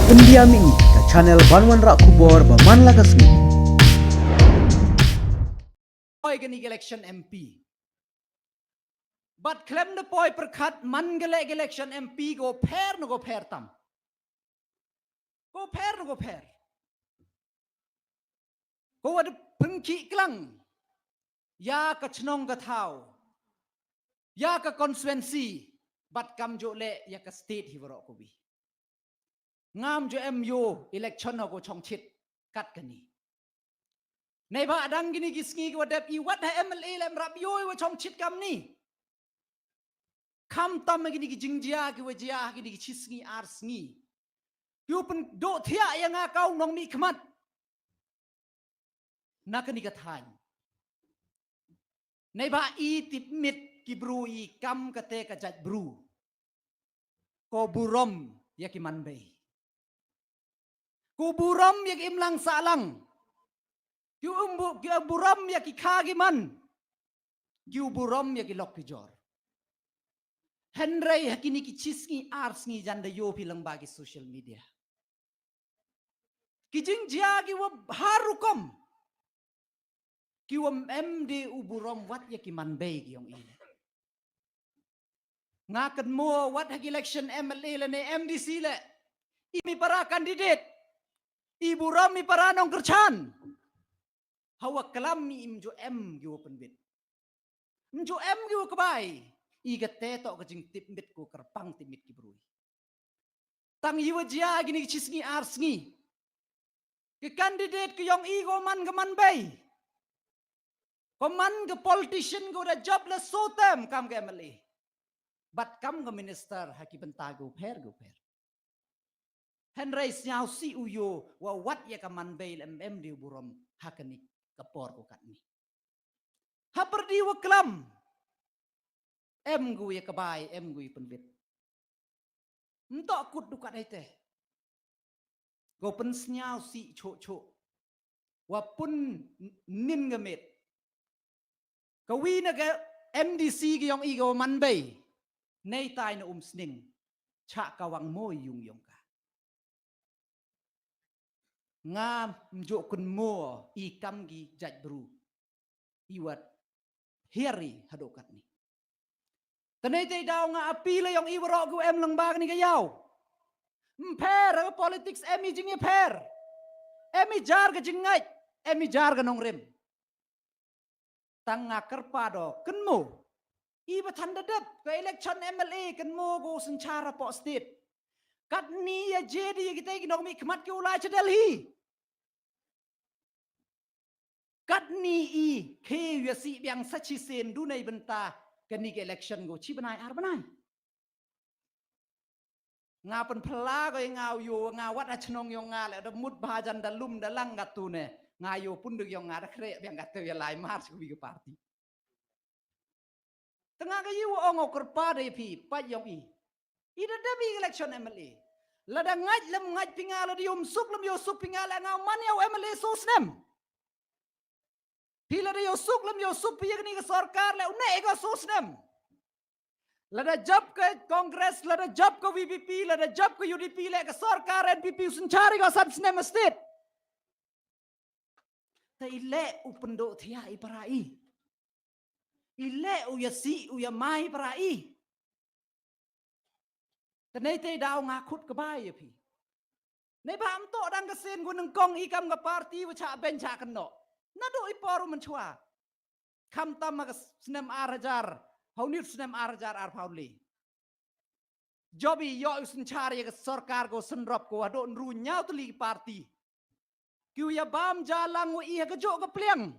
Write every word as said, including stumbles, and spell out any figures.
Pyndiam ïa ngi ka channel ban wanrah khubor ba man la ka sngi. Poi kane ka election M P. Bad khlem da poi pyrkhat man ka leh ka election M P ko pher na ko pher tam. Ko pher na ko pher. Ko wa da pynkhih klang ïa ka chnong ka thaw, ïa ka constituency, bad kam jooh leh ïa ka state hi waroh ko wi. Ngam jooh em ïoh election ha ko chongchit kat kani. Neibhah dang kini ki sngi ki wa dep i wat ha M L A leh em rap ïoh i wa chongchit kamni. Kham tam ha kini ki jingjia ki wa jia ha kini ki chi sngi ar sngi. Ki u pynduh thiah ïa nga ka u nongmihkhmat na kani ka thaiñ. Neibhah i tipmit ki bru i kam kate ka jait bru. Ko burom ïa ki manbei. Ko burom ïa ki imlang sahlang. Ki umbu, ki burom ïa ki kha ki man. Ki burom ïa ki lok ki jor. Hynrei ha kini ki chi sngi ar sngi jan da ïoh phi lyngba ki social media. Ki jingjia ki wa har rukom. Ki wa em de u burom wat ïa ki manbei ki ong i. Nga kynmaw wat ha ki election M L A lane M D C leh. I mi para candidate. I burom i para nongkyrchan. Hawa klam i im jooh em ki wa pynbit. Im jooh em ki wa kbai. I kate toh ka jingtipmit ko kyrpang tipmit ki bru. Tang i wa jia kini ki chi sngi ar sngi. Ki candidate ki ong i ko man ka manbei. Ko man ka politician ko da jop la so term kam ka M L A. Bad kam ka minister ha ki bynta ko pher ko pher. Hynrei sniaw si u ïoh wa wat ïa ka manbei leh em em de u burom ha kani ka por ko katni. Ha pyrdi wa klam. Em gu ïa ka bai, em gu ïa pynbit. Mtok kut du kat ai te. Ko pynsniaw si chok chok. Wa pun nin ga met. Ka wi na ka M D C ki ong i ka wa manbei. Nei tai na um sning. Chak ka wang mo yung yong ka. Nga mjok kynmo i kam ki jait bru. I wat hiari hadok katni. Tane te daw nga appeal ïong i warok gu em lang bag ni ka yaw. Mpher ka politics em i jing i pher. Em i jar ka jingngait. Em i jar ka nongrim. Tang nga kyrpad o kynmo. I ba than da dep ka election M L A kynmo ko synchar hapoh state. Katni ïa je di ïa kita ki nongmihkhmat ki u lai cha Delhi. Katni i khe ïa si biang sa chi sen du nei bynta kani ka election ko chi bnai ar bnai. Nga pynphylla ko ïa nga u ïoh nga wat ha chnong ïong nga leh da mut bha jan da lum da lang katu ne. Nga ïoh pun duk ïong nga da khreh biang katu ïa lai mar shu wi ka party. Tang nga ka ïoh ong o kyrpad ïa phi pat ïong i. I da dep i election M L A. Lada ngait lem ngait phi nga lada ïoh suk lem ïoh suk phi nga leh nga man ïa u M L A so snem. Phi lada ïoh suk lem ïoh suk phi ïa kani ka sorkar leh une ka so snem. Lada jop ka Congress, lada jop ka V P P, lada jop ka U D P leh ka sorkar N P P u synchar ïa ka san snem state. Te i leh u pyndoh thia i para i. I leh u ïa si u ïa mai para i. Te nei te daw nga khut ka bai ïa phi. Nei ba am to dang ka sen gu nang kong i kam ka party wa cha ben cha kan no. Na do i por man chwa. Kham tam ka snem ar hajar. Hau nit snem ar hajar ar phaw le. Job i ïoh u synchar ïa ka sorkar ko synrop ko wa do nru ñaw tli party. Ki u ïa bam ja lang wa i ha ka jok ka pliang.